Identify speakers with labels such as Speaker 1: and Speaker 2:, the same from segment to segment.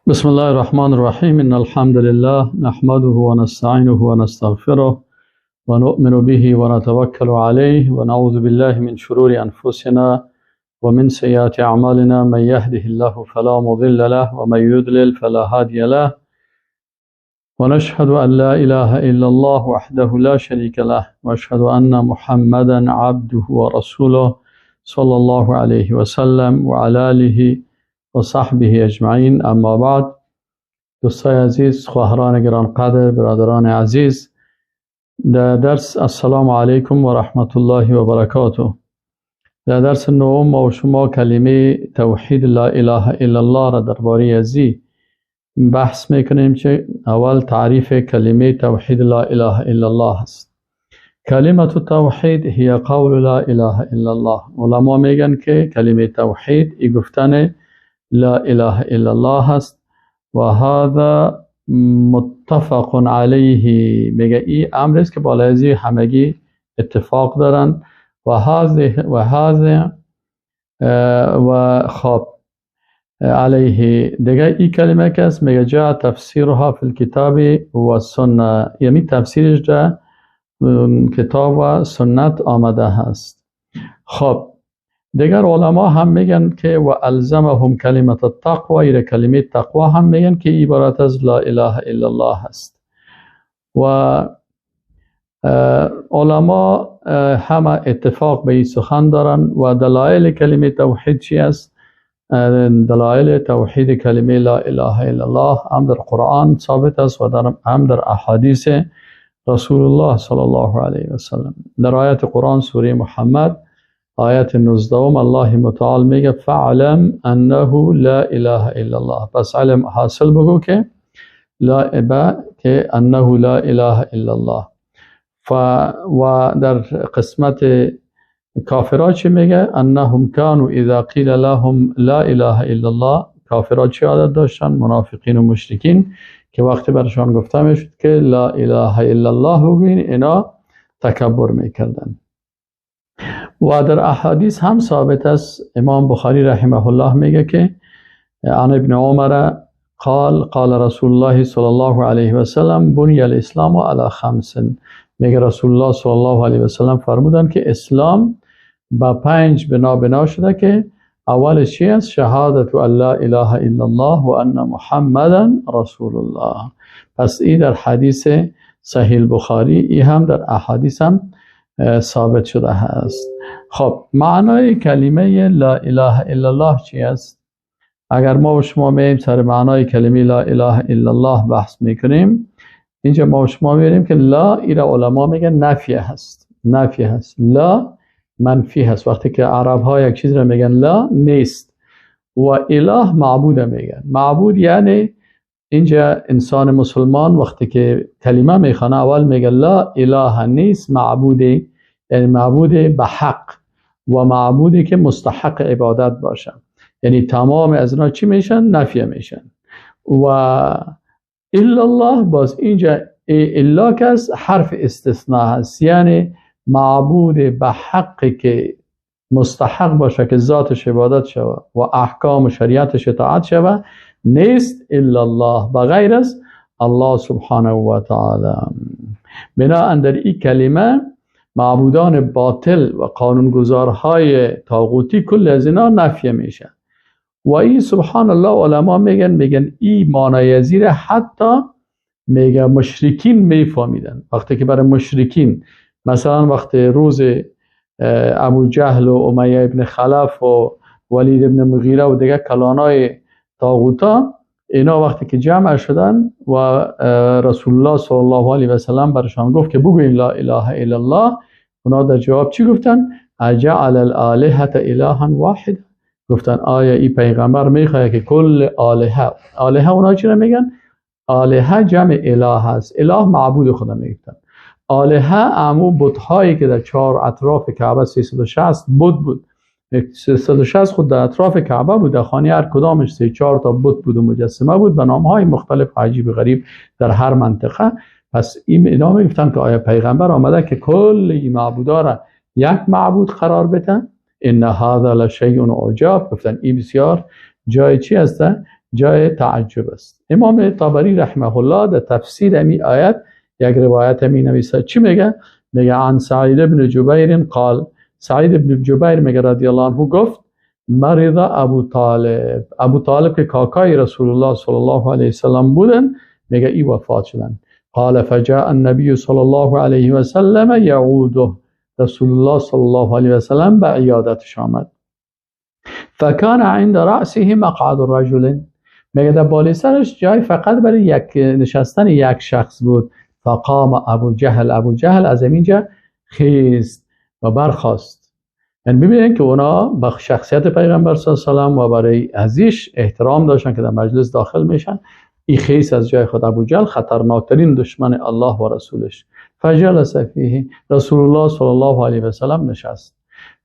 Speaker 1: بسم الله الرحمن الرحیم. ان الحمد لله نحمده ونستعینه ونستغفره ونؤمن به ونتوکل علیه ونعوذ بالله من شرور انفسنا ومن سیئات اعمالنا. من یهده الله فلا مضل له ومن یضلل فلا هادی له. ونشهد ان لا اله الا الله وحده لا شریک له واشهد ان محمدا عبده ورسوله صلی الله علیه وسلم وعلى آله و صحبه اجمعین. اما بعد، دوستای عزیز، خواهران گرانقدر، برادران عزیز، در درس السلام علیکم و رحمت الله و برکاته. در درس نهم ما و شما کلمه توحید لا اله الا الله را درباره ازی بحث میکنیم که اول تعریف کلمه توحید لا اله الا الله است. کلمه توحید هي قول لا اله الا الله. علما میگن که کلمه توحید ای گفتن لا اله الا الله است و هذا متفق علیه. میگه ای امر است که بالای ازی همگی اتفاق دارن. و هذا و خب علیه دیگه ای کلمه که است، میگه جاء تفسیرها فی الکتاب و سنه، یعنی تفسیرش در کتاب و سنت آمده هست. خب دیگر علما هم میگن که و الزمهم کلمه التقوی، ایره کلمه تقوا هم میگن که عبارت از لا اله الا الله هست. و علما همه اتفاق به این سخن دارن. و دلایل کلمه توحید چی است؟ دلایل توحید کلمه لا اله الا الله هم در قرآن ثابت است و هم در احادیث رسول الله صلی الله علیه و سلم. در آیت قرآن سوره محمد آیت 19 الله متعال میگه فعلم انه لا اله الا الله. پس علم حاصل بگو که لا ابا که انه لا اله الا الله. و در قسمت کافرها چی میگه؟ انهم كانوا اذا قیل لهم لا اله الا الله. کافرها چی عادت داشتن؟ منافقین و مشرکین، که وقتی برشان گفته میشد که لا اله الا الله بگوین، اینا تکبر میکردن. و در احادیث هم ثابت است. امام بخاری رحمه الله میگه که عن ابن عمر قال قال رسول الله صلی الله علیه و سلم بنی الاسلام علی خمس. میگه رسول الله صلی الله علیه و سلم فرمودن که اسلام با 5 بنا شده که اولش چی است؟ شهادت ان لا اله الا الله و ان محمدا رسول الله. پس این در حدیث صحیح بخاری، ای هم در احادیث هم ثابت شده هست. خب معنای کلمه لا اله الا الله چی است؟ اگر ما و شما میایم سر معنای کلمه لا اله الا الله بحث میکنیم، اینجا ما و شما میبینیم که لا ایره علما میگن نفی هست، نفی هست، لا منفی هست. وقتی که عرب ها یک چیز را میگن لا نیست، و اله معبود میگن. معبود یعنی اینجا انسان مسلمان وقتی که کلمه میخوانه اول میگه لا اله نیست معبودی، یعنی معبود به حق و معبودی که مستحق عبادت باشه، یعنی تمام از اینا چی میشن؟ نفی میشن. و الا الله، باز اینجا الا کس حرف استثناء هست، یعنی معبود به حق که مستحق باشه که ذاتش عبادت شوه و احکام و شریعتش اطاعت شوه نیست الا الله، بغیر از الله سبحانه و تعالی. بناءً در این کلمه معبودان باطل و قانونگذارهای طاغوتی کل از اینا نفی میشه. و این سبحان الله علما میگن این معنای زیر حتی میگه مشرکین میفهمیدن. وقتی که برای مشرکین مثلا وقتی روز ابو جهل و امیه ابن خلف و ولید ابن مغیره و دیگه کلانای طاغوتا، اینا وقتی که جمع شدن و رسول الله صلی الله علیه و سلم برشان گفت که بگوین لا اله الا الله، اونا در جواب چی گفتن؟ اجعل الالهه الها واحد. گفتن آیا ای پیغمبر میخواد که کل آلهه، آلهه اونا چی میگن؟ آلهه جمع اله هست، اله معبود خدا میگفتن. آلهه امو بت‌هایی که در 4 اطراف کعبه 360 بت بود، 360 خود در اطراف کعبه بود، در خانه هر کدامش 3-4 تا بت بود و مجسمه بود به نام‌های مختلف عجیب غریب در هر منطقه. پس این ادامه میگفتن که آیا پیغمبر آمده که کل این معبودا را یک معبود قرار بده؟ ان هذا لشیء عجاب. گفتن این بسیار جای چی هسته؟ جای تعجب است. امام طبری رحمه الله در تفسیر امی آیت یک روایت می نویسه. چی میگه؟ میگه عن سعید بن جبیر قال، سعید بن جبیر میگه رضی الله عنه گفت مرض ابو طالب، ابو طالب که کاکای رسول الله صلی الله علیه وسلم بودن، میگه ای وفات شدن. قال فجاء النبی صلی الله علیه و سلم یعوده، رسول الله صلی الله علیه و سلم به عیادتش آمد. فکان عند رأسه مقعد رجل، میگه در بالای سرش جای فقط برای یک نشستن یک شخص بود. فقام ابو جهل، ابو جهل از اینجا خیست و برخاست. یعنی ببینید که اونا با شخصیت پیغمبر صلی الله علیه و سلم و برای ازیش احترام داشتن که در مجلس داخل میشن. ای خیس از جای خود ابو جهل، خطرناکترین دشمن الله و رسولش. فجلس فیه، رسول الله صلی الله علیه و سلم نشست.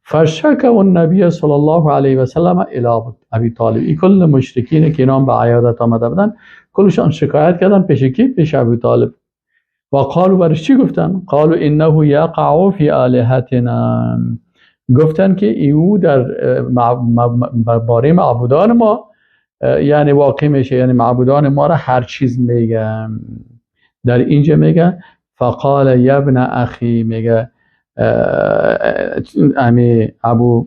Speaker 1: فشکوا النبی صلی الله علیه و سلم الی ابی طالب، ای کل مشرکین که اینام به عیادت آمده بودن کلشان شکایت کردن پیش کی؟ پیش ابی طالب. و قالوا، برش چی گفتن؟ قالوا انه یقع فی آلهتنا، گفتن که او در باره معبودان ما یعنی واقع میشه، یعنی معبودان ما را هر چیز میگه. در اینجا میگه فقال یا ابن اخی، میگه امی ابو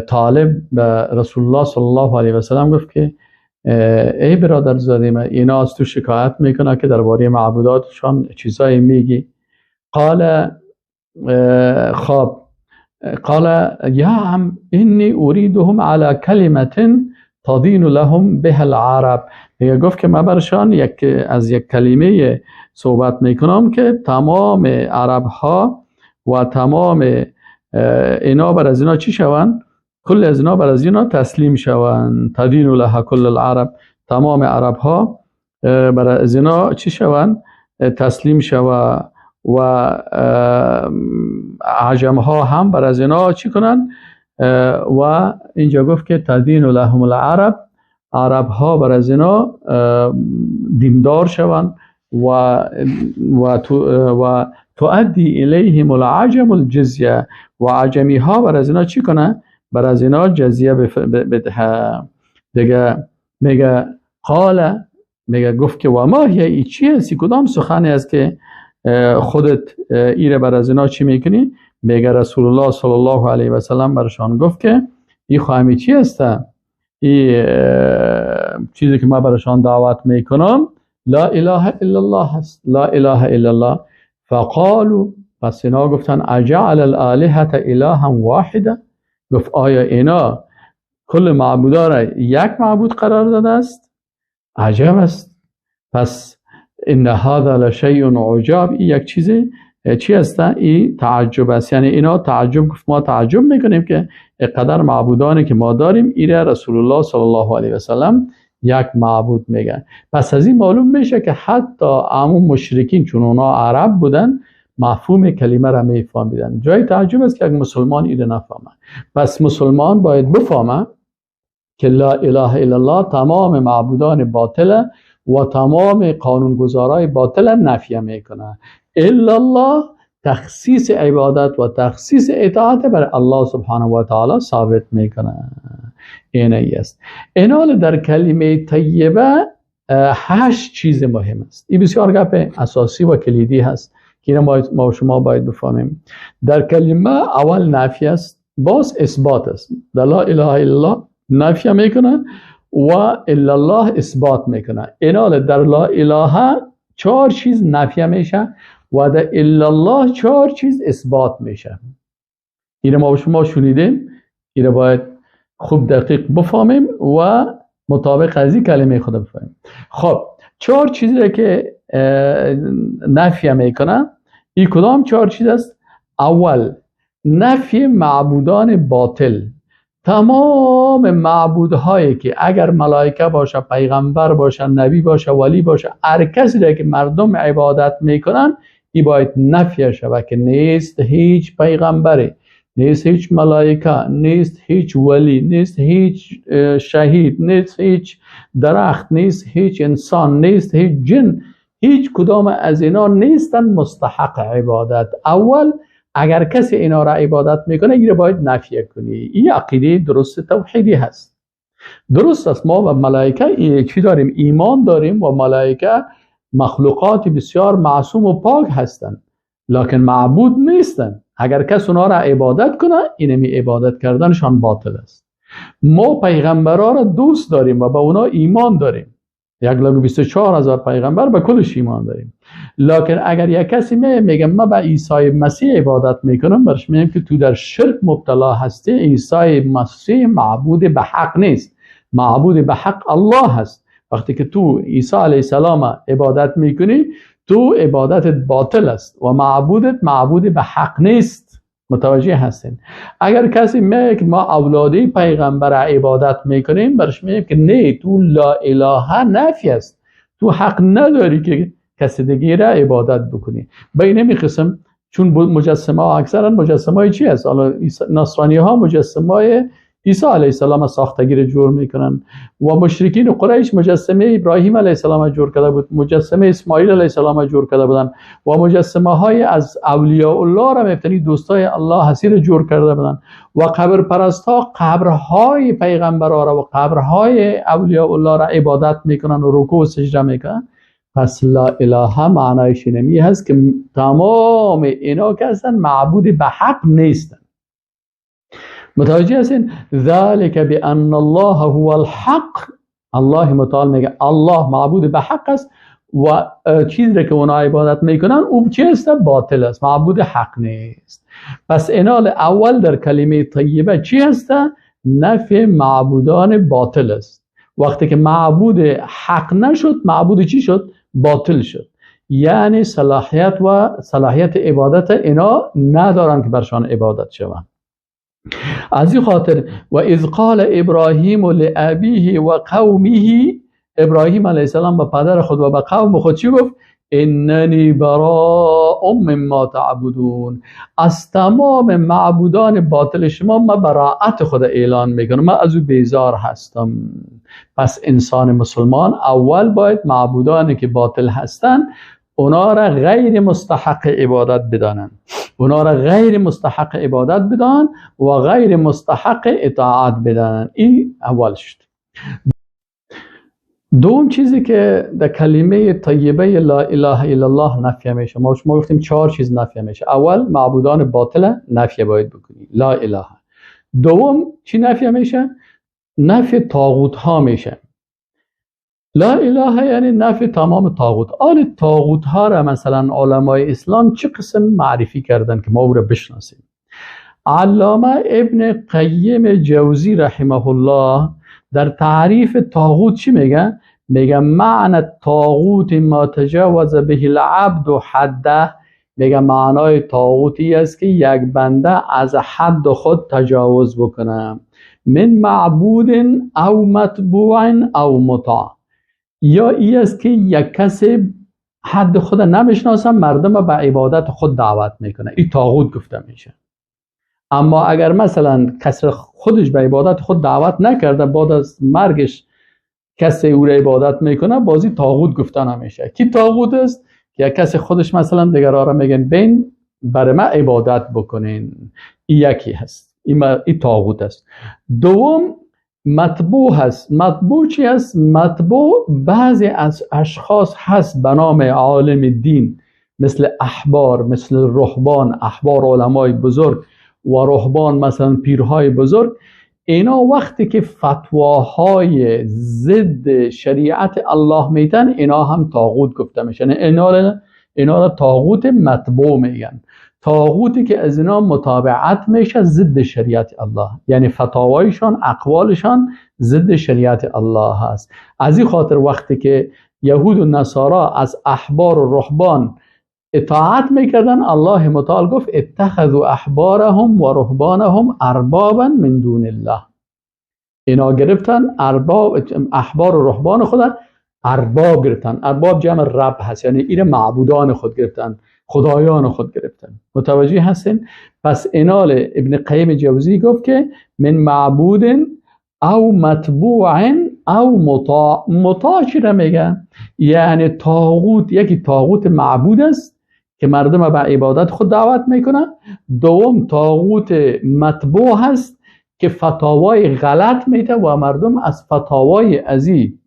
Speaker 1: طالب به رسول الله صلی الله علیه و سلم گفت که ای برادر زاده من، اینا از تو شکایت میکنه که درباره معبوداتشان چیزایی میگی. قال خب قال یا عم انی اریدهم علی کلمه تدین لهم بها العرب، میگه گفت که من برشان یک از یک کلمه صحبت میکنم که تمام عرب ها و تمام اینا بر از اینا چی شوند؟ کل از اینا بر از اینا تسلیم شوند. تدین لها کل العرب، تمام عرب ها بر از اینا چی شوند؟ تسلیم شوند و عجم ها هم بر از اینا چی کنن؟ و اینجا گفت که تدین لهم العرب، عرب ها بر از اینا دیندار شوند و تؤدی الیهم العجم الجزیه، و عجمی ها بر از اینا چی کنه؟ بر از اینا جزیه بده. دیگه میگه قال، میگه گفت که و ما هی، ای چی هستی؟ کدام سخنی است که خودت ایره بر از اینا چی میکنی؟ میگه رسول الله صلی الله علیه و سلم برشان گفت که ای خواهمی چی هست؟ ای چیزی که من برشان دعوت میکنم لا اله الا الله هست، لا اله الا الله. فقالوا، پس اینا گفتن اجعل الالهه الها واحده، گفت آیا اینا کل معبودا را یک معبود قرار داده است؟ عجب است. پس ان هذا لشیء عجاب، این یک چیز چی است؟ این تعجب است. یعنی اینا تعجب، گفت ما تعجب میکنیم که قدر معبودانی که ما داریم ایره رسول الله صلی الله علیه و سلم یک معبود میگن. پس از این معلوم میشه که حتی عموم مشرکین چون اونا عرب بودن مفهوم کلمه را میفهمیدن. جای تعجب است که یک مسلمان ایره نفهمه. پس مسلمان باید بفهمه که لا اله الا الله تمام معبودان باطله و تمام قانونگذارای باطل نفی میکنه. الا الله تخصیص عبادت و تخصیص اطاعت بر الله سبحانه و تعالی ثابت میکنه. این است. اینال در کلمه طیبه 8 چیز مهم است. این بسیار گپ اساسی و کلیدی هست که ما شما باید بفهمیم. در کلمه اول نفی است، باز اثبات است. در لا اله الا الله نفی میکنه و الا الله اثبات میکنه. اینال در لا اله 4 چیز نفی میشه و در الا الله 4 چیز اثبات میشه. اینو ما شما شنیدیم، اینو باید خوب دقیق بفهمیم و مطابق از این کلمه خود بفهمیم. خب 4 چیزی که نفی میکنه، این کدام 4 چیز است؟ اول نفی معبودان باطل، تمام معبودهایی که اگر ملائکه باشه، پیغمبر باشه، نبی باشه، ولی باشه، هر کسی که مردم عبادت میکنن ای باید نفی شود که نیست هیچ پیغمبری، نیست هیچ ملائکه، نیست هیچ ولی، نیست هیچ شهید، نیست هیچ درخت، نیست هیچ انسان، نیست هیچ جن، هیچ کدام از اینا نیستن مستحق عبادت. اول اگر کسی اینا را عبادت میکنه این را باید نفی کنی. این عقیده درست توحیدی هست. درست است، ما و ملائکه چی داریم؟ ایمان داریم و ملائکه مخلوقات بسیار معصوم و پاک هستند، لکن معبود نیستند. اگر کس اونا را عبادت کنه، اینمی عبادت کردنشان باطل است. ما پیغمبرها را دوست داریم و به اونا ایمان داریم، 124,000 پیغمبر به کلش ایمان داریم، لکن اگر یک کسی میگه من به عیسی مسیح عبادت میکنم، برش میگم که تو در شرک مبتلا هستی. عیسی مسیح معبود به حق نیست، معبود به حق الله هست. وقتی که تو عیسی علیه السلام عبادت میکنی، تو عبادتت باطل است و معبودت معبود به حق نیست. متوجه هستین؟ اگر کسی میگه که ما اولادی پیغمبر عبادت میکنیم، برش میگیم که نه، تو لا اله نفی است، تو حق نداری که کسی دیگه را عبادت بکنی. به این قسم چون مجسمه ها اکثرا مجسمه های چی است؟ حالا نصرانی ها مجسمه های عیسی علیه السلام ساختگی را جور میکنن و مشرکین قریش مجسمه ابراهیم علیه السلام جور کرده بود، مجسمه اسماعیل علیه السلام جور کرده بودن و مجسمه های از اولیاء الله را میفتنی دوستای الله حسیر جور کرده بودن و قبر پرست ها قبرهای پیغمبرها را و قبرهای اولیاء الله را عبادت میکنن و رکوع و سجده میکنن. پس لا اله معنایش اینمی هست که تمام اینا که هستن معبود به حق نیستن. متوجه هستین؟ ذلك بان الله هو الحق. الله متعال میگه الله معبود به حق است و چیزی که اونا عبادت میکنن او چی است؟ باطل است، معبود حق نیست. پس انال اول در کلمه طیبه چی هست؟ نفی معبودان باطل است. وقتی که معبود حق نشد، معبود چی شد؟ باطل شد. یعنی صلاحیت و صلاحیت عبادت اینا ندارن که برشان عبادت شوند. از این خاطر و اذ قال ابراهیم لابیه و قومه، ابراهیم علیه السلام به پدر خود و به قوم خود چی گفت؟ اننی براء مما تعبدون. از تمام معبودان باطل شما من براءت خود اعلان میکنم، من از او بیزار هستم. پس انسان مسلمان اول باید معبودانی که باطل هستند اونا را غیر مستحق عبادت بدانند، اونا را غیر مستحق عبادت بدانند و غیر مستحق اطاعت بدانند. این اول شد. دوم چیزی که در کلمه طیبه لا اله الا الله نفی میشه، ما شما گفتیم 4 چیز نفی میشه. اول معبودان باطل نفی باید بکنی، لا اله. دوم چی نفی میشه؟ نفی طاغوت ها میشه. لا اله یعنی نفی تمام طاغوت. آل طاغوت ها را مثلا علمای اسلام چه قسم معرفی کردن که ما او را بشناسیم؟ علامه ابن قیم جوزی رحمه الله در تعریف طاغوت چی میگه؟ میگه معنی طاغوت ما تجاوز به العبد حده. میگه معنای طاغوتی است که یک بنده از حد خود تجاوز بکنه، من معبود او متبوع او مطاع. یا ای است که یک کسی حد خود نمیشناسه، مردم به عبادت خود دعوت میکنه، این طاغوت گفته میشه. اما اگر مثلا کسی خودش به عبادت خود دعوت نکرده، بعد از مرگش کسی او را عبادت میکنه، بازی طاغوت گفته نمیشه. کی طاغوت است؟ که کسی خودش مثلا دیگرها را میگن بین برای من عبادت بکنین، این یکی هست، این طاغوت است. دوم مطبوع هست. مطبوع چی هست؟ مطبوع بعضی از اشخاص هست به نام عالم دین، مثل احبار، مثل رهبان، احبار علمای بزرگ و رهبان مثلا پیرهای بزرگ. اینا وقتی که فتواهای ضد شریعت الله میتن، اینا هم طاغوت گفته میشن. اینا را طاغوت مطبوع میگن، طاغوتی که از اینا متابعت میشه ضد شریعت الله، یعنی فتاوایشان، اقوالشان ضد شریعت الله هست. از این خاطر وقتی که یهود و نصارا از احبار و رهبان اطاعت میکردن، الله متعال گفت اتخذوا احبارهم و رهبانهم اربابا من دون الله. اینا گرفتن ارباب، احبار و رهبان خود ارباب گرفتن. ارباب جمع رب هست، یعنی این معبودان خود گرفتن، خدایان خود گرفتن. متوجه هستین؟ پس انال ابن قیم جوزی گفت که من معبود او متبوع او مطاع. مطاع چی را میگه؟ یعنی طاغوت، یکی طاغوت معبود است که مردم به عبادت خود دعوت میکنه. دوم طاغوت متبوع هست که فتاوای غلط میده و مردم از فتاوای ازی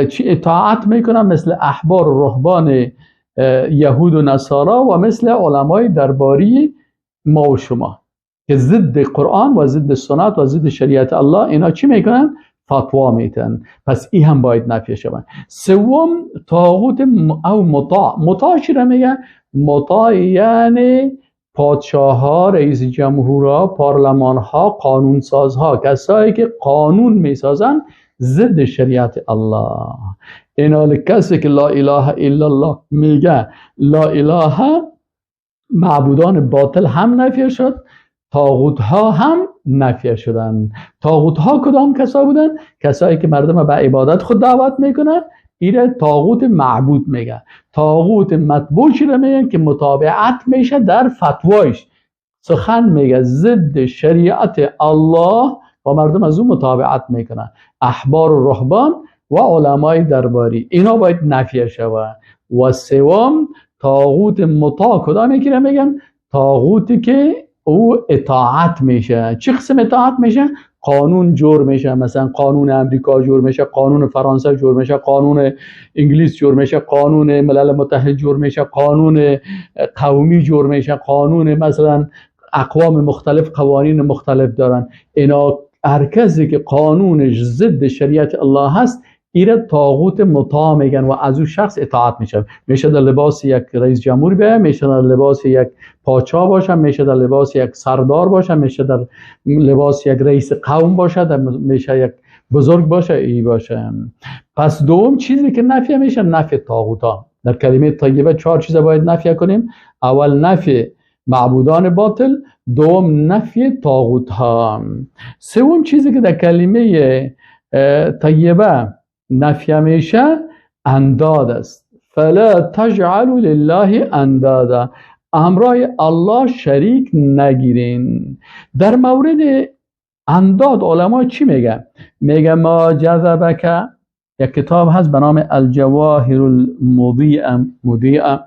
Speaker 1: چی اطاعت میکنن، مثل احبار و رهبان یهود و نصارا و مثل علمای درباری ما و شما که ضد قرآن و ضد سنت و ضد شریعت الله اینا چی میکنن؟ فتوا میتن. پس این هم باید نفی شود. سوم طاغوت او مطاع. مطاع چی را میگن؟ مطاع یعنی پادشاه ها، رئیس جمهورها، پارلمان ها، قانون سازها، کسایی که قانون میسازن ضد شریعت الله. اینا کسی که لا اله الا الله میگه، لا اله، معبودان باطل هم نفی شد، طاغوت ها هم نفی شدن. طاغوت ها کدام کسا بودن؟ کسایی که مردم به عبادت خود دعوت میکنن، ایره طاغوت معبود میگه. طاغوت متبوع چی رو میگن؟ که متابعت میشه در فتوایش، سخن میگه ضد شریعت الله و مردم از اون متابعت میکنن. احبار و رهبان و علمای درباری اینا باید نفی شود. و سوم طاغوت مطاع کدام یکی رو میگن؟ طاغوتی که او اطاعت میشه. چه قسم اطاعت میشه؟ قانون جور میشه، مثلا قانون امریکا جور میشه، قانون فرانسه جور میشه، قانون انگلیس جور میشه، قانون ملل متحد جور میشه، قانون قومی جور میشه، قانون مثلا اقوام مختلف قوانین مختلف دارن. اینا هر کسی که قانونش ضد شریعت الله هست ایره طاغوت مطاع میگن و از او شخص اطاعت میشه. میشه در لباس یک رئیس جمهور بیه، میشه در لباس یک پادشاه باشه، میشه در لباس یک سردار باشه، میشه در لباس یک رئیس قوم باشه، میشه یک بزرگ باشه، ای باشه. پس دوم چیزی که نفی میشه نفی طاغوتا. در کلمه طیبه چهار چیز باید نفی کنیم. اول نفی معبودان باطل، دوم نفی طاغوت ها، سوم چیزی که در کلمه طیبه نفی میشه انداد است. فلا تجعلوا لله اندادا، همراه الله شریک نگیرین. در مورد انداد علما چی میگه؟ میگه ما جذبک، یک کتاب هست به نام الجواهر المضیئه،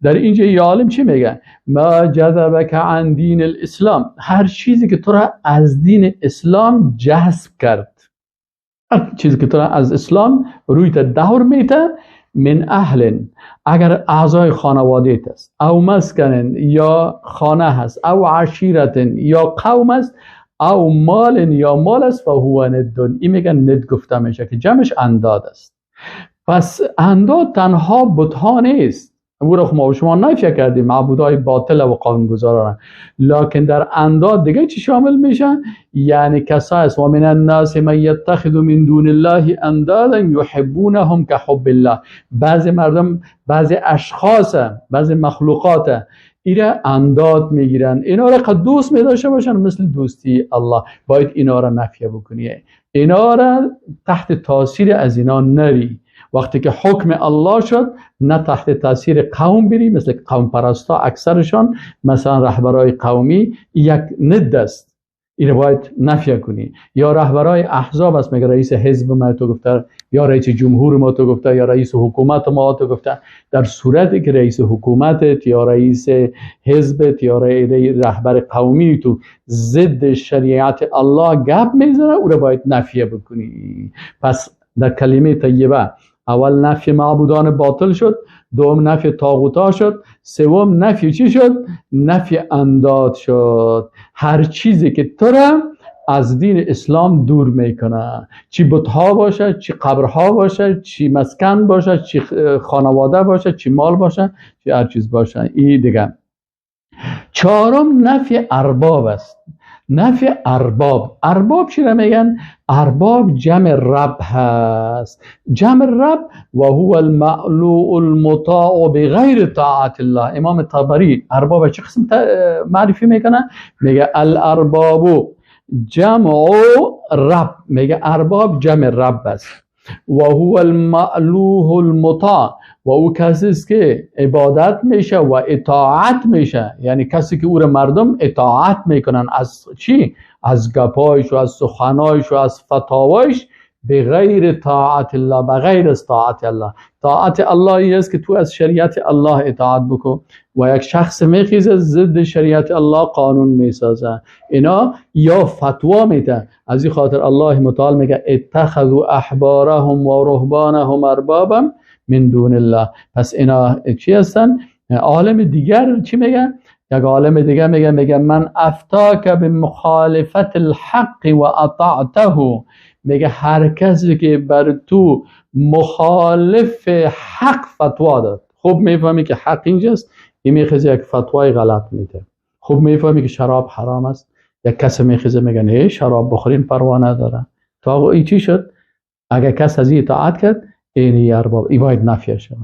Speaker 1: در اینجا یه عالم چی میگه؟ ما جذبک عن دین الاسلام، هر چیزی که تو را از دین اسلام جذب کرد، هر چیزی که تو را از اسلام روی تا دور میته، من اهل، اگر اعضای خانواده است، او مسکن یا خانه هست، او عشیرت یا قوم است، او مال یا مال است، فهو ند. این میگن ند گفته میشه که جمعش انداد است. پس انداد تنها بتها نیست، او را ما شما نفی کردیم، معبودای باطل و قانونگذاران، لکن در انداد دیگه چی شامل میشن؟ یعنی کسایی است و من الناس من یتخذ من دون الله اندادا یحبونهم کحب الله. بعضی مردم، بعضی اشخاص، بعضی مخلوقات ایره انداد میگیرن، اینا را قد دوست میداشته باشن مثل دوستی الله. باید اینا را نفی بکنی، اینا را تحت تاثیر از اینا نری. وقتی که حکم الله شد نه تحت تاثیر قوم بری، مثل قوم پرستا اکثرشان مثلا رهبرای قومی یک ند است، این باید نفی کنی. یا رهبرای احزاب است، میگه رئیس حزب ما تو گفته، یا رئیس جمهور ما تو گفته، یا رئیس حکومت ما تو گفته. در صورتی که رئیس حکومتت یا رئیس حزبت یا رهبر قومی تو ضد شریعت الله گپ میزنه، او را باید نفی بکنی. پس در کلمه طیبه اول نفی معبودان باطل شد، دوم نفی طاغوتا شد، سوم نفی چی شد؟ نفی انداد شد. هر چیزی که تو را از دین اسلام دور میکنه، چی بتها باشه، چی قبرها باشه، چی مسکن باشه، چی خانواده باشه، چی مال باشه، چی هر چیز باشه، این دیگه. چهارم نفی ارباب است. نفی ارباب. ارباب چی را میگن؟ ارباب جمع رب هست. جمع رب و هو المعلوء المطاع بغیر طاعت الله. امام طبری ارباب چه قسم معرفی میکنه؟ میگه الارباب جمع رب، میگه ارباب جمع رب است. و هو المعلوه المطاع، و او کسی است که عبادت میشه و اطاعت میشه، یعنی کسی که او را مردم اطاعت میکنن. از چی؟ از گپایش و از سخنایش و از فتاوایش بغیر طاعت الله، بغیر از طاعت الله. طاعت الله ای است که تو از شریعت الله اطاعت بکن و یک شخص میخیزه ضد شریعت الله قانون میسازه، اینا یا فتوا میده. از این خاطر الله متعال میگه اتخذوا احبارهم و رهبانهم اربابا من دون الله. پس اینا چی هستن؟ عالم دیگر چی میگه؟ یک عالم دیگه میگه من افتاک به مخالفت الحق و اطاعته. میگه هر کسی که بر تو مخالف حق فتوا داد، خوب میفهمی که حق اینجاست، این میخیزه یک فتوای غلط میده. خوب میفهمی که شراب حرام است، یک کس میخیزه میگه نه شراب بخورین پروا نداره. تا آقا این چی شد؟ اگر کس از این اطاعت کرد، اینی ارباب ای باید نفیه شود.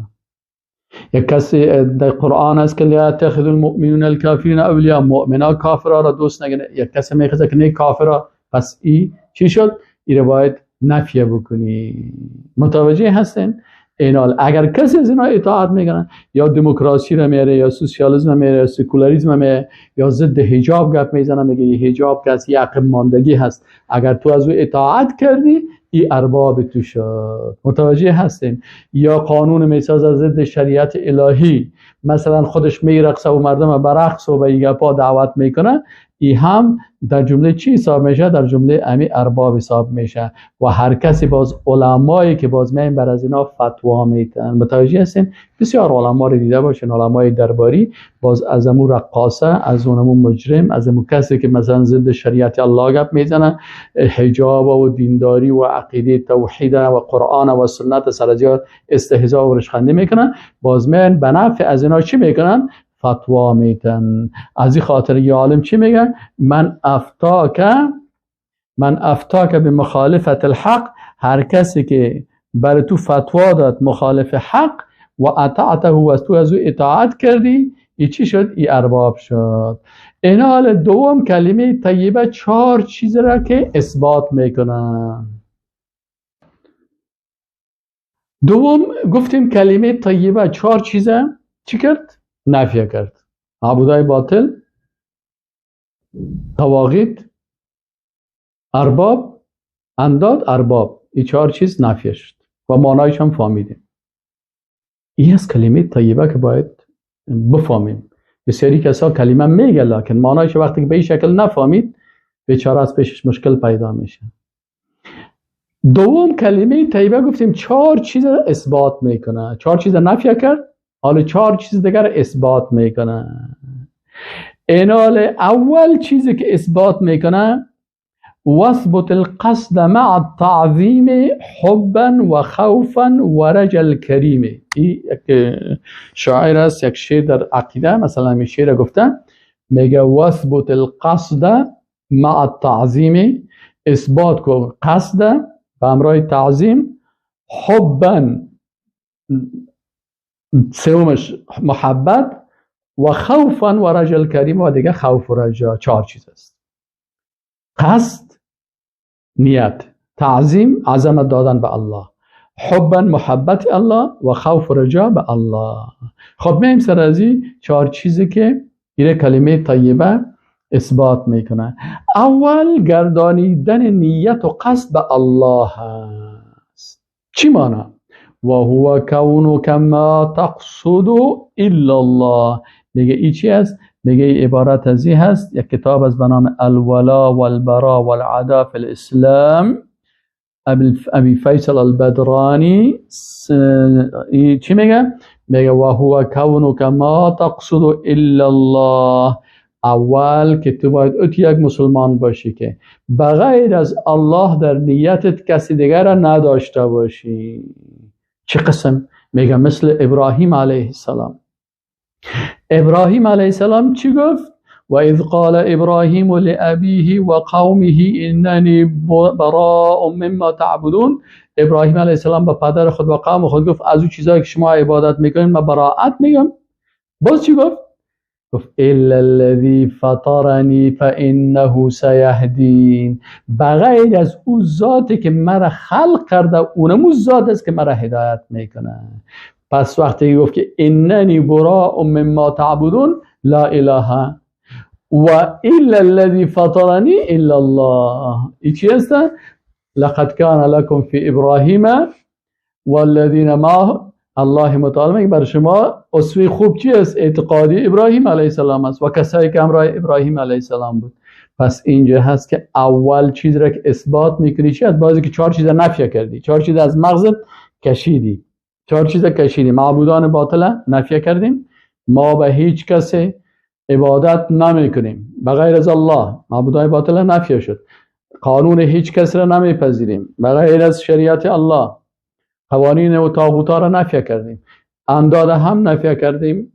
Speaker 1: یک کسی در قرآن است که لا یتخذ المؤمنون الکافرین اولیاء، مؤمنا کافرا را دوست نگیره. یک کسی میخیزه که نه کافرا، پس ای چی شد؟ ای را باید نفیه بکنی. متوجه هستین؟ اینال اگر کسی از اینا اطاعت میکنن، یا دموکراسی را میاره، یا سوسیالیسم میاره، یا سکولاریسم میاره، یا ضد حجاب گپ میزنه، میگه حجاب کسی عقب ماندگی هست، اگر تو از او اطاعت کردی ای ارباب تو شد. متوجه هستین؟ یا قانون میسازه ضد شریعت الهی، مثلا خودش میرقصه و مردم به رقص و به گپا دعوت میکنه، ای هم در جمله چی حساب میشه؟ در جمله امی ارباب حساب میشه. و هر کسی باز علمایی که باز میایم بر از اینا فتوا میتن. متوجه هستین؟ بسیار علما رو دیده باشین، علمای درباری باز از امو رقاصه، از اونمو مجرم، از امو کسی که مثلا ضد شریعت الله گپ میزنه، حجاب و دینداری و عقیده توحید و قرآن و سنت سر زیاد استهزا و رشخندی میکنن، باز میان به نفع از اینا چی میکنن؟ فتوا میتن. از این خاطر یه عالم چی میگن؟ من افتاک به مخالفت الحق، هر کسی که بر تو فتوا داد مخالف حق و اطاعته و از تو از او اطاعت کردی، ای چی شد؟ ای ارباب شد. این حال دوم کلمه طیبه چهار چیز را که اثبات میکنن. دوم گفتیم کلمه طیبه چهار چیزه چی کرد؟ نفی کرد. معبودای باطل، طواغیت، ارباب، انداد، ارباب، این چهار چیز نفی شد و معنایش هم فهمیدیم. این از کلمه طیبه که باید بفهمیم. بسیاری کسا کلمه میگه لکن معنایش وقتی که به این شکل نفهمید بیچاره از پیشش مشکل پیدا میشه. دوم کلمه طیبه گفتیم چهار چیز اثبات میکنه، چهار چیز نفی کرد، حالا چهار چیز دیگر اثبات میکنه. اینال اول چیزی که اثبات میکنه واثبت القصد مع التعظیم حبا و خوفا و رجا الکریم. این یک شاعر است، یک شعر در عقیده مثلا این شعر گفته، میگه واثبت القصد مع التعظیم، اثبات کن قصد به همراه تعظیم، حبا سومش محبت، و خوفا و رجا الکریم، و دیگه خوف و رجا. چهار چیز است: قصد، نیت، تعظیم عظمت دادن به الله، حبا محبت الله، و خوف و رجا به الله. خب میایم سر از این چهار چیزی که این کلمه طیبه اثبات میکنه. اول گردانیدن نیت و قصد به الله است. چی معنی؟ و هو کونک ما تقصد الا الله. میگه ای چی است؟ میگه ای عبارت از این هست، یک کتاب از به نام الولا والبرا والعدا فی الاسلام، ابی فیصل البدرانی. چی میگه؟ میگه و هو کونک ما تقصد الا الله. اول که تو باید ات یک مسلمان باشی که بغیر از الله در نیتت کسی دیگر را نداشته باشی. چه قسم؟ میگه مثل ابراهیم علیه السلام. ابراهیم علیه السلام چی گفت؟ و اذ قال ابراهیم لابیه و قومه اننی براء مما تعبدون. ابراهیم علیه السلام به پدر خود و قوم خود گفت از اون چیزایی که شما عبادت میکنین من براءت میگم. باز چی گفت؟ گفت الا الذی فطرنی فانه سیهدین. بغیر از او ذاتی که مرا خلق کرده، اونم او ذات است که مرا هدایت میکنه. پس وقتی گفت که اننی براء مما تعبدون لا اله و الا الذی فطرنی الا الله، این چی است؟ لقد کان لکم فی ابراهیم والذین معه. الله متعال میگه بر شما اسوه خوب چی است؟ اعتقادی ابراهیم علیه السلام است و کسایی که همراه ابراهیم علیه السلام بود. پس اینجا هست که اول چیز را که اثبات میکنی چی است؟ بازی که چهار چیز نفی کردی، چهار چیز از مغزت کشیدی، چهار چیز کشیدی. معبودان باطل نفی کردیم، ما به هیچ کسی عبادت نمیکنیم بغیر از الله، معبودان باطل نفی شد. قانون هیچ کس را نمیپذیریم بغیر از شریعت الله، قوانین و طاغوت‌ها را نفی کردیم، انداد هم نفی کردیم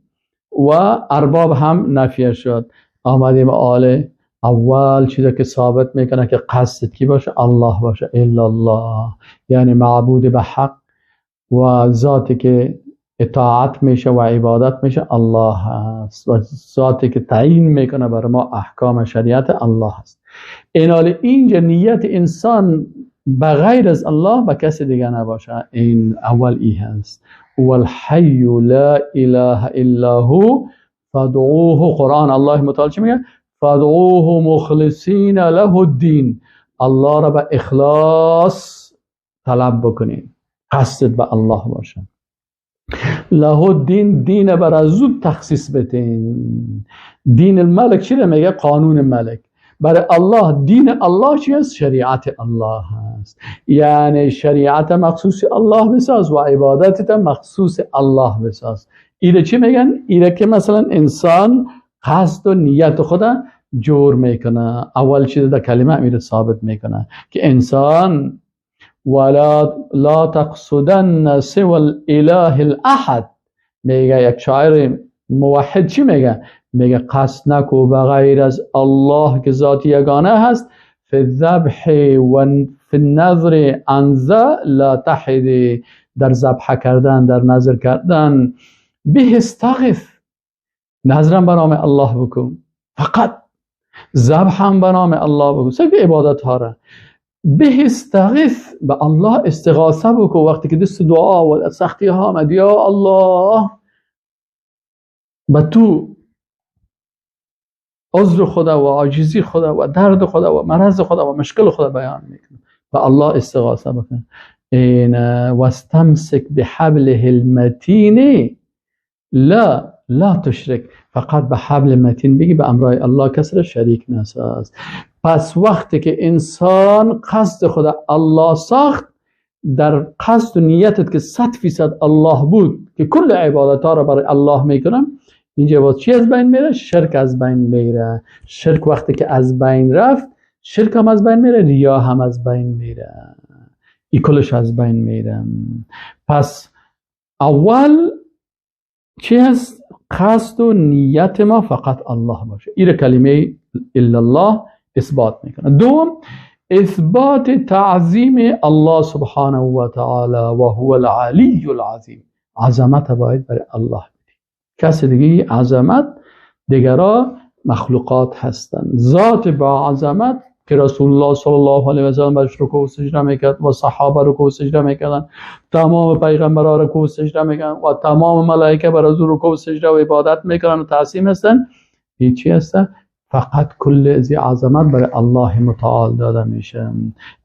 Speaker 1: و ارباب هم نفی شد. آمدیم آل اول چیزی که ثابت میکنه که قصد کی باشه؟ الله باشه، الا الله، یعنی معبود به حق و ذاتی که اطاعت میشه و عبادت میشه الله هست و ذاتی که تعیین میکنه بر ما احکام شریعت الله هست. این اینجا نیت انسان بغیر از الله به کسی دیگه نباشه، این اول ای هست. والحی لا اله الا هو فادعوه. قرآن الله متعال چی میگه؟ فادعوه مخلصین له الدین. الله را به اخلاص طلب بکنین، قصد به الله باشه. له الدین، دین بر از او تخصیص بتین. دین الملک چی میگه؟ قانون ملک. برای الله دین الله چی است؟ شریعت الله است. یعنی شریعت مخصوص الله بساز و عبادت مخصوص الله بساز. ایره چی میگن؟ ایره که مثلا انسان قصد و نیت خود جور میکنه. اول چیز در کلمه میره ثابت میکنه که انسان ولا لا تقصدن سوى الاله الاحد. میگه یک شاعر موحد چی میگه؟ میگه قصد نکو بغیر از الله که ذات یگانه هست. فی الذبح و فی النذر عن ذا لا تحد. در ذبح کردن، در نذر کردن، به استغث، نذرم به نام الله بکن، فقط ذبح هم به نام الله بکن، سه عبادت ها را به استغث، به الله استغاثه بکن. وقتی که دست دعا و سختی ها آمد، یا الله به تو عذر خدا و عاجزی خدا و درد خدا و مرض خدا و مشکل خدا بیان میکنه، به الله استغاثه بکن. این واستمسک بحبله المتین لا تشرک. فقط به حبل متین بگی، به امرای الله کس را شریک نساز. پس وقتی که انسان قصد خدا الله ساخت، در قصد و نیتت که 100% الله بود که کل عبادت ها را برای الله میکنم، اینجا باز چی از بین میره؟ شرک از بین میره. شرک وقتی که از بین رفت، شرک هم از بین میره، ریا هم از بین میره، ای کلش از بین میره. پس اول چی هست؟ قصد و نیت ما فقط الله باشه. این کلمه الا الله اثبات میکنه. دوم، اثبات تعظیم الله سبحانه و تعالی و هو العلی العظیم. عظمت باید برای الله بدی. کسی دیگه عظمت دیگرا مخلوقات هستند. ذات با عظمت که رسول الله صلی الله علیه و سلم برش رکوع و سجده میکرد و صحابه رکوع و سجده میکردن، تمام پیغمبرها رکوع و سجده میکردن و تمام ملائکه بر از او رکوع و سجده و عبادت میکنن و تعظیم هستن. هیچی هستن، فقط کل از عظمت برای الله متعال داده میشه.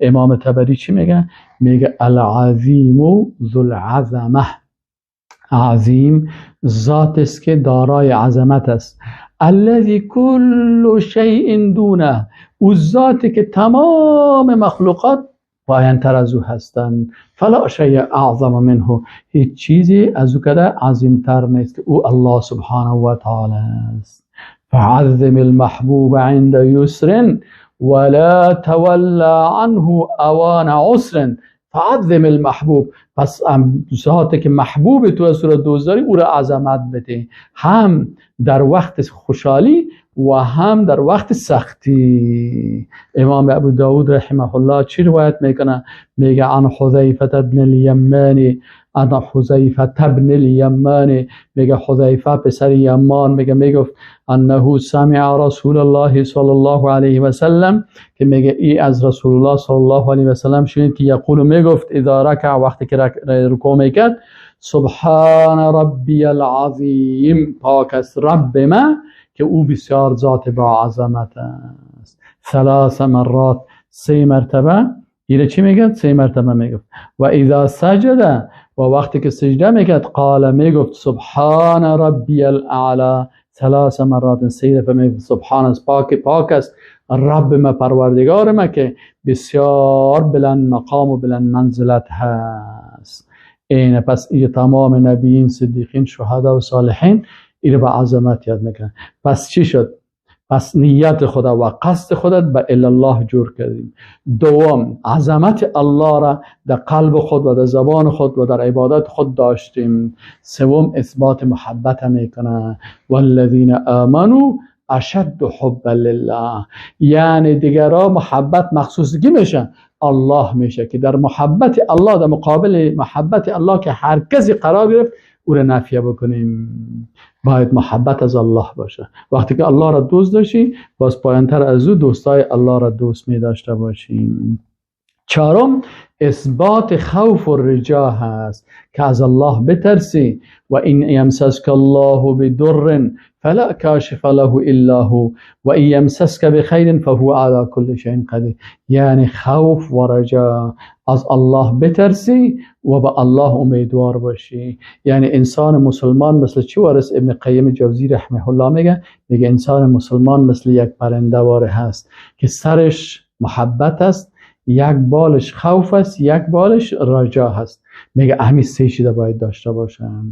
Speaker 1: امام طبری چی میگه؟ میگه العظیم ذو العظمه. عظیم ذات است که دارای عظمت است. الذی کل شیء دونه، او ذاتی که تمام مخلوقات پایین‌تر از او هستند. فلا شیء اعظم منه، هیچ چیزی از او کده عظیمتر نیست که او الله سبحانه و تعالی است. فعظم المحبوب عند یسر ولا تولى عنه اوان عسر. فعظم المحبوب، پس ذاتی که محبوب تو از صورت دوست داری او را عظمت بده، هم در وقت خوشحالی و هم در وقت سختی. امام ابو داود رحمه الله چی روایت میکنه؟ میگه عن حذیفه ابن الیمان، عن حذیفه ابن الیمان، میگه حذیفه پسر یمان میگه میگفت انه سمع رسول الله صلی الله علیه و سلم، که میگه ای از رسول الله صلی الله علیه و سلم شنید که یقول میگفت اذا رکع، وقتی که رکوع میکرد، سبحان ربی العظیم، پاک است رب من که او بسیار ذات با عظمت است. ثلاث مرات، سه مرتبه اینه چی میگه؟ سه مرتبه میگفت. و اذا سجد، و وقتی که سجده میکرد، قال میگفت سبحان ربی الاعلی ثلاث مرات، سه دفعه میگفت سبحان است، پاک پاک است رب ما، پروردگار ما که بسیار بلند مقام و بلند منزلت هست. اینه پس این تمام نبیین، صدیقین، شهدا و صالحین اینو به عظمت یاد میکنن. پس چی شد؟ پس نیت خدا و قصد خودت به الله جور کردیم. دوم، عظمت الله را در قلب خود و در زبان خود و در عبادت خود داشتیم. سوم، اثبات محبت میکنه. والذین آمنوا اشد حبا لله، یعنی دیگرا محبت مخصوصگی میشه، الله میشه که در محبت الله، در مقابل محبت الله که هر کسی قرار گرفت او را نفیه بکنیم. باید محبت از الله باشه. وقتی که الله را دوست داشتی، باز پایانتر از او دوستای الله را دوست می داشته باشیم. چهارم، اثبات خوف و رجا هست که از الله بترسی. و این یمسسک الله بدر فلا کاشف له الا هو و این یمسسک بخیر فهو علی کل شیء قدیر. یعنی خوف و رجا، از الله بترسی و به الله امیدوار باشی. یعنی انسان مسلمان مثل چی وارث؟ ابن قیم جوزی رحمه الله میگه انسان مسلمان مثل یک پرنده واره هست که سرش محبت است، یک بالش خوف است، یک بالش رجا هست. میگه همین سه چیز باید داشته باشم.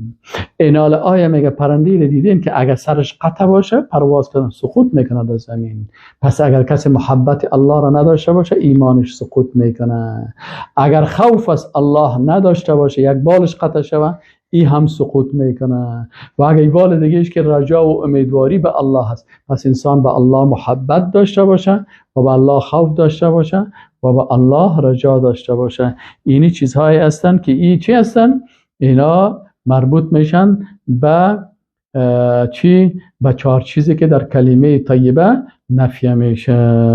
Speaker 1: اینال آیا میگه پرنده رو دیدین که اگر سرش قطع باشه پرواز کنه سقوط میکنه در زمین. پس اگر کسی محبت الله را نداشته باشه ایمانش سقوط میکنه. اگر خوف از الله نداشته باشه، یک بالش قطع شوه، ای هم سقوط میکنه. و اگر بال دیگه که رجا و امیدواری به الله هست، پس انسان به الله محبت داشته باشه و به الله خوف داشته باشه و به الله رجا داشته باشه. اینی چیزهایی هستند که این چی هستن؟ اینا مربوط میشن به چی؟ به چهار چیزی که در کلمه طیبه نفی میشه.